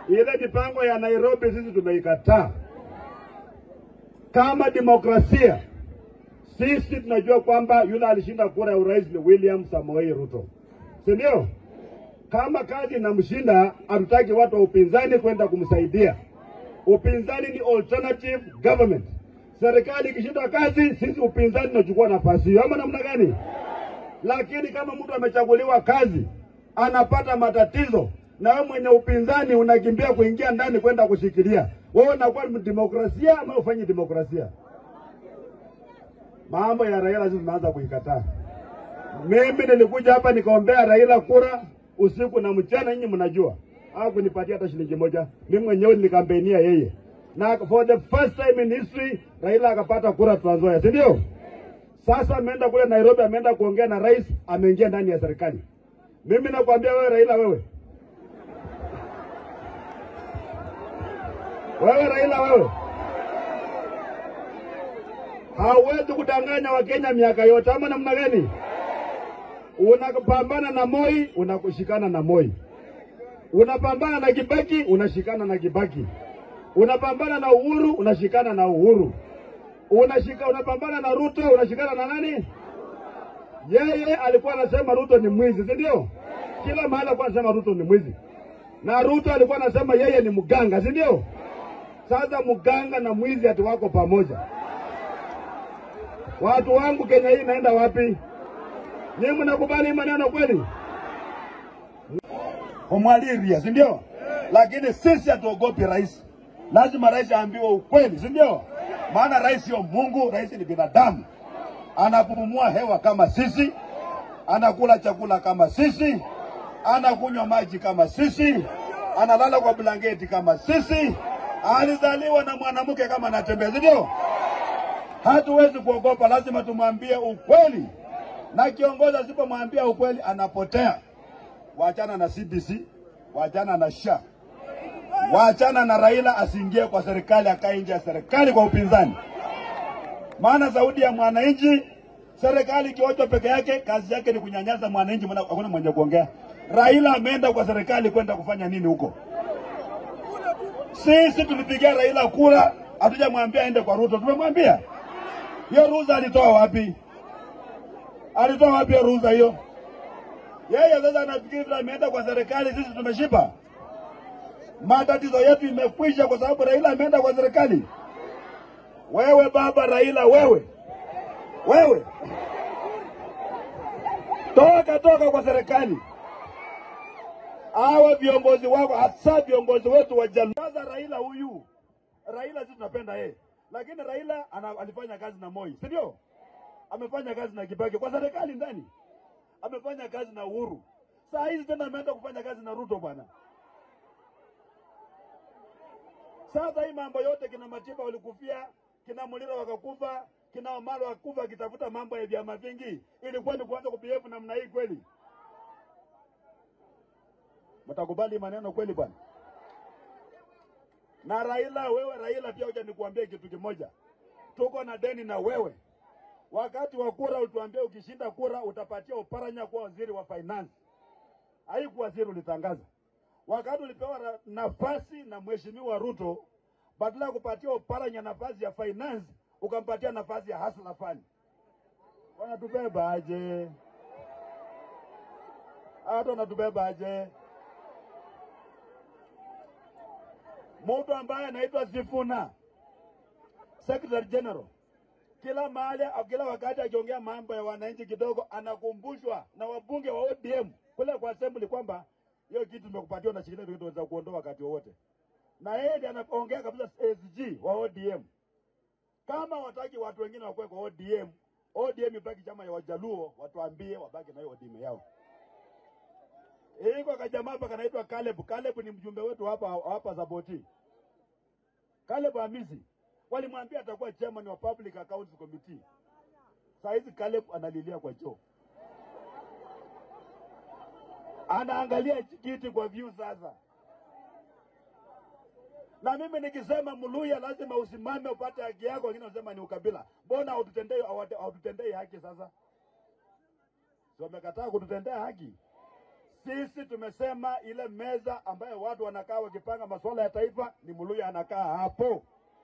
Ile mipango ya Nairobi sisi tumeikataa. Kama demokrasia, sisi tunajua kwamba yule alishinda kura ya urais ni William Samoei Ruto, si ndio? Kama kazi inamshinda, hatutaki watu wa upinzani kwenda kumsaidia. Upinzani ni alternative government. Serikali ikishinda kazi, sisi upinzani tunachukua nafasi hiyo, ama namna gani? Lakini kama mtu amechaguliwa kazi, anapata matatizo, na wewe mwenye upinzani unakimbia kuingia ndani kwenda kushikilia, wewe unakuwa demokrasia ama ufanye demokrasia? Mambo ya Raila sisi tunaanza kuikataa. Mimi nilikuja hapa nikaombea Raila kura usiku na mchana, nyinyi mnajua. Hakunipatia hata shilingi moja. Mimi mwenyewe nilikampenia yeye. Na for the first time in history Raila akapata kura Trans Nzoia, si ndio? Sasa ameenda kule Nairobi, ameenda kuongea na rais, ameingia ndani ya serikali. Mimi nakwambia wewe Raila, wewe. Wewe Raila wewe. Hauwezi kudanganya Wakenya miaka yote, ama namna gani? Unapambana na Moi, unakushikana na Moi. Unapambana na Kibaki, unashikana na Kibaki. Unapambana na Uhuru, unashikana na Uhuru. Unapambana na Ruto, unashikana na nani? Yeye alikuwa anasema Ruto ni mwizi, si ndio? Kila mahali alikuwa anasema Ruto ni mwizi. Na Ruto alikuwa anasema yeye ni mganga, si ndio? Sasa mganga na mwizi ati wako pamoja. Watu wangu, Kenya hii inaenda wapi? Nyinyi mnakubali maneno kweli? Omwaliria, si ndio? Lakini sisi hatuogopi rais. Lazima rais aambiwe ukweli, si ndio? Maana rais sio Mungu, rais ni binadamu. Anapumua hewa kama sisi, anakula chakula kama sisi, anakunywa maji kama sisi, analala kwa blanketi kama sisi, alizaliwa na mwanamke kama anatembea, si ndio? Hatuwezi kuogopa, lazima tumwambie ukweli. Na kiongozi asipomwambia ukweli anapotea. Waachana na CBC, waachana na SHA, waachana na Raila asiingie kwa serikali, akae nje ya serikali kwa upinzani. Maana sauti ya mwananchi, serikali ikiwachwa peke yake, kazi yake ni kunyanyasa mwananchi, hakuna mwenye kuongea. Raila ameenda kwa serikali kwenda kufanya nini huko? Sisi tulipigia Raila kura, hatujamwambia aende kwa Ruto, tumemwambia. Hiyo ruhusa alitoa wapi? Alitoa wapi hiyo ruhusa hiyo? Yeye sasa anafikiri ameenda kwa serikali, sisi tumeshiba. Matatizo yetu imekwisha kwa sababu Raila ameenda kwa serikali. Wewe baba Raila, wewe. Wewe. Toka toka kwa serikali. Hawa viongozi wako, hasa viongozi wetu wa jamii. Sasa Raila huyu, Raila sisi tunapenda yeye. Lakini Raila alifanya kazi na Moi, si ndio? Amefanya kazi na Kibaki kwa serikali ndani. Amefanya kazi na Uhuru. Saa hizi tena ameenda kufanya kazi na Ruto bwana. Sasa hii mambo yote kina Matiba walikufia, kina Muliro wakakufa, kina Omaro wakakufa akitafuta mambo ya vyama vingi. Ilikuwa ni kuanza kubehave namna hii kweli? Mtakubali maneno kweli bwana? Na Raila, wewe Raila pia hoja nikuambie kitu kimoja. Tuko na deni na wewe. Wakati wa kura utuambie ukishinda kura utapatia Oparanya kuwa waziri wa finance. Haikuwa waziri ulitangaza. Wakati ulipewa nafasi na Mheshimiwa Ruto, badala ya kupatia Oparanya nafasi ya finance, ukampatia nafasi ya Hustler Fund. Wanatubeba aje? Hata wanatubeba aje? Mtu ambaye anaitwa Sifuna, Secretary General, kila mahali, kila wakati akiongea mambo ya wananchi kidogo anakumbushwa na wabunge wa ODM kule kwa assembly kwamba hiyo kitu tumekupatia na shikilia, tunaweza kuondoa wakati wowote. Na yeye ndiye anaongea kabisa SG wa ODM. Kama wataki watu wengine wakuwe kwa ODM, ODM ibaki chama ya Wajaluo, watuambie wabaki na hiyo ODM yao. Iko kajamaa hapa kanaitwa Caleb. Caleb ni mjumbe wetu hapa hapa Saboti. Caleb Hamisi walimwambia atakuwa chairman wa Public Accounts Committee. Saa hizi Caleb analilia kwa choo. Anaangalia kiti kwa view sasa. Na mimi nikisema Mluya lazima usimame upate haki yako, wengine wanasema ni ukabila. Mbona haututendei haki sasa? Si wamekataa kututendea haki? Sisi tumesema ile meza ambayo watu wanakaa wakipanga masuala ya taifa ni Mluya anakaa hapo.